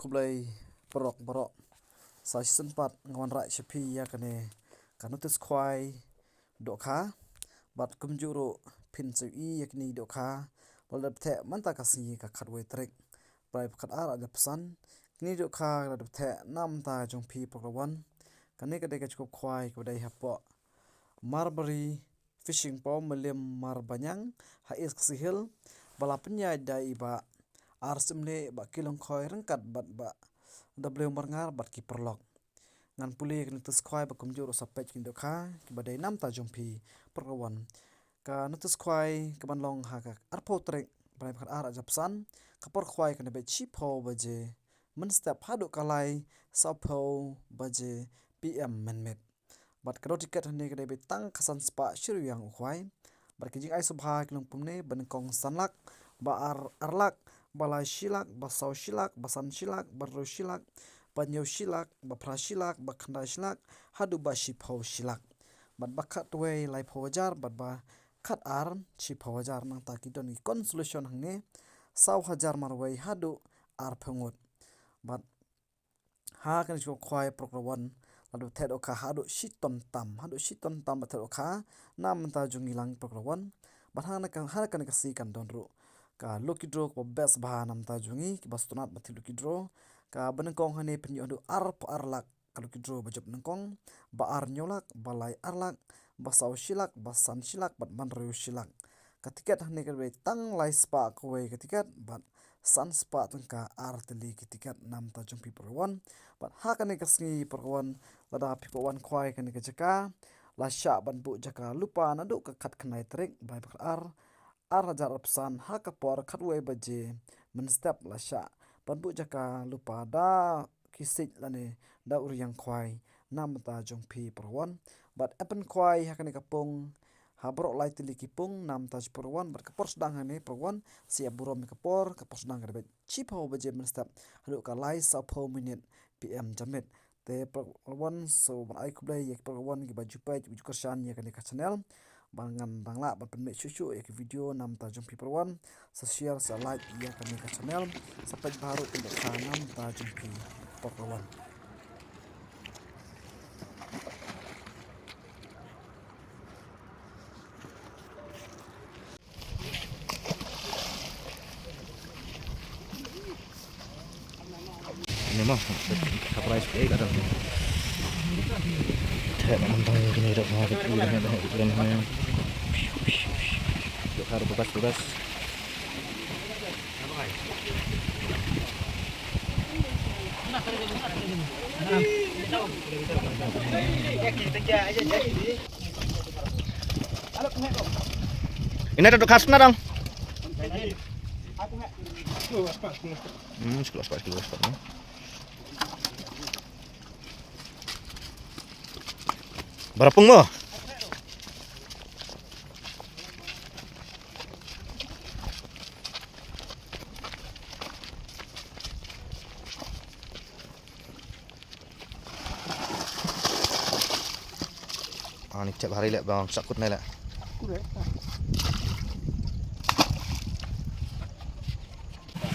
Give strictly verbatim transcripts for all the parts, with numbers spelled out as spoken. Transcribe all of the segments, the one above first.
Khublei paralok baroh. Sa shisien pat nga wanrah sha phi ïa kane ka notice khwai dohkha. Bad kumjuh ruh phin sa ïohi ïa kine dohkha ba la dep theh mynta ka sngi ka khatwei tarik Phra, khatar arhajar arphew san. Kine dohkha la dep theh na bynta jong phi paralok. Kane ka dei ka jingkup khwai kaba dei hapoh Marbury Fishing Pond, Mylliem Marbaniang, ha East Khasi Hills, ba la pynïaid da i Bah R. Syiemlieh, Bah K. Lyngkhoi ryngkat bad Bah W. Marngar bad ki paralok. Ngan pule ka notice khwai bad kumjuh ruh sa peit ki dohkha kiba dei na bynta jong phi paralok. Ka notice khwai kaban long ha ka arphew tarik Phra, khatar arhajar arphew san, ka por khwai kaba na beit shiphew baje mynstep haduh ka lai sawphew baje P M mynmiet. Bad ka dor tiket hangne ka dei beit tang khatsan spah shi rynieng u khwai. Bad ki jingai sngewbha ki long kumne: ba nyngkong san lak, ba ar ar lak, ba lai shi lak, ba saw shi lak, ba san shi lak, ba hynriew shi lak, ba hynñiew shi lak, ba phra shi lak, ba khyndai shi lak, haduh ba shiphew shi lak. Bad ba khatwei laiphew hajar, bad ba khatar shiphew hajar. Nangta ki don ki consolation hangne, saw hajar marwei haduh arphew ngut. Bad ha kane ka jingkup khwai paralok, la dep theh dohkha haduh shi ton tam, haduh shi ton tam ba theh dohkha na bynta jong ngi lang paralok. Bad ha kane ka, ha kane ka sngi kan don ruh ka lucky draw kaba best bha na bynta jong ngi kiba sngewtynnat ban thied lucky draw. Kaba nyngkong hangne phin ïoh haduh arphew ar lak ka lucky draw ba jop nyngkong, ba ar hynñiew lak, ba lai ar lak, ba saw shi lak, ba san shi lak bad ba hynriew shi lak. Ka tiket hangne ka dei tang lai spah kawei ka tiket bad san spah tyngka ar tylli ki tiket na bynta jong phi paralok. Bad ha kane ka sngi paralok, lada phi kwah wan khwai kane ka jaka, la shah ban buh jaka lypa naduh ka khatkhyndai tarik Phra, khatar arhajar arphew san, ha ka por khatwei baje mynstep la shah ban buh jaka lypa da ki siej lane da u riang khwai na bynta jong phi paralok. Bad ïa pynkhwai ha kane ka pung ha baroh lai tylli ki pung na bynta jong phi paralok. Bad ka por sdang hangne paralok, sa ïa burom ïa ka por, ka por sdang ka dei beit shiphew baje mynstep haduh ka lai sawphew minit P M janmiet. Te paralok, so ban ai khublei ïa ki paralok kiba ju peit, kiba ju kyrshan ïa kane ka channel. Ba ngan dang lah ban pynmih shuh shuh ïa ki video na bynta jong phi paralok. Sa share, sa like ïa kane ka channel. Sa peit baroh ki dohkha na bynta jong phi paralok. Ini mah, ka price eh, kadang. Teh, mentang ini dah mau, ini dah, ini dah, ini dah. Yuk, harus bebas, bebas. Ina ta dukha sna dong. Hmm, sekolah, sekolah, sekolah, sekolah. Berapung mo? Ah, ni cep hari lek bang, sakut ni lek.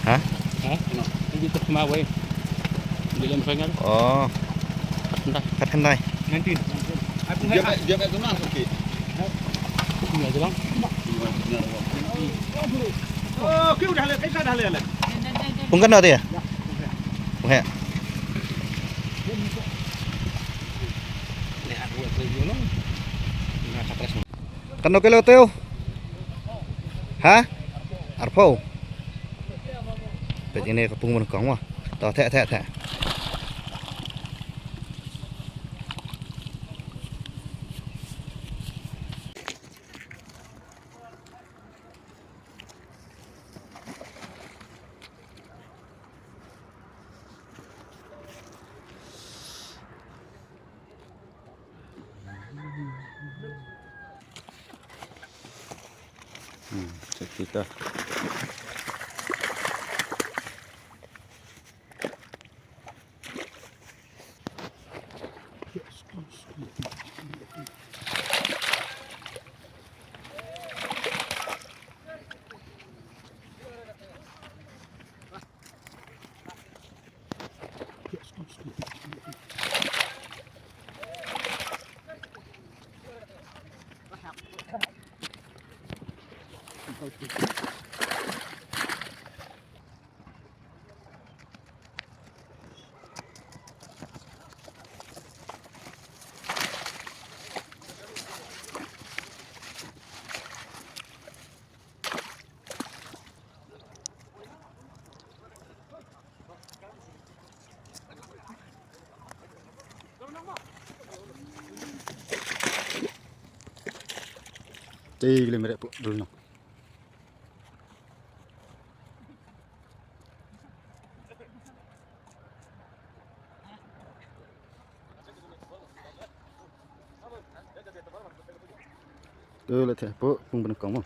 Ha? Ha? Ini tu kemawai. Di dalam sangat. Oh. Entah. Kat kendai. Nanti. Dia dia kat sana sakit. Ini aja bang. Oh, okey, udah lek. Kaisa dah lek. Pungkan dah dia? Pungkan. Kano kilo teo? Ha? Arphew. Peit ine ka pung nyngkong mo. To theh theh theh. Hmm, check kita. Te ki lem rep dul no. Te la te po pung ban kong mo.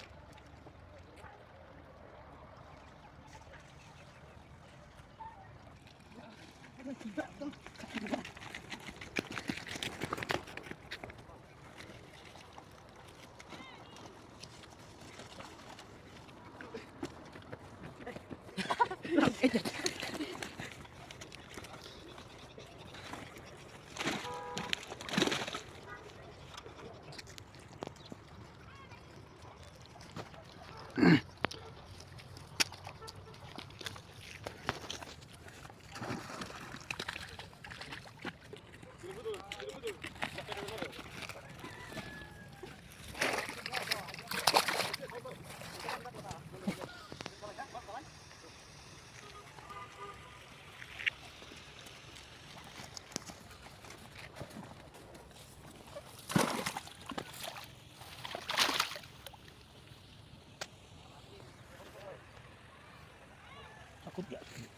Takut ya.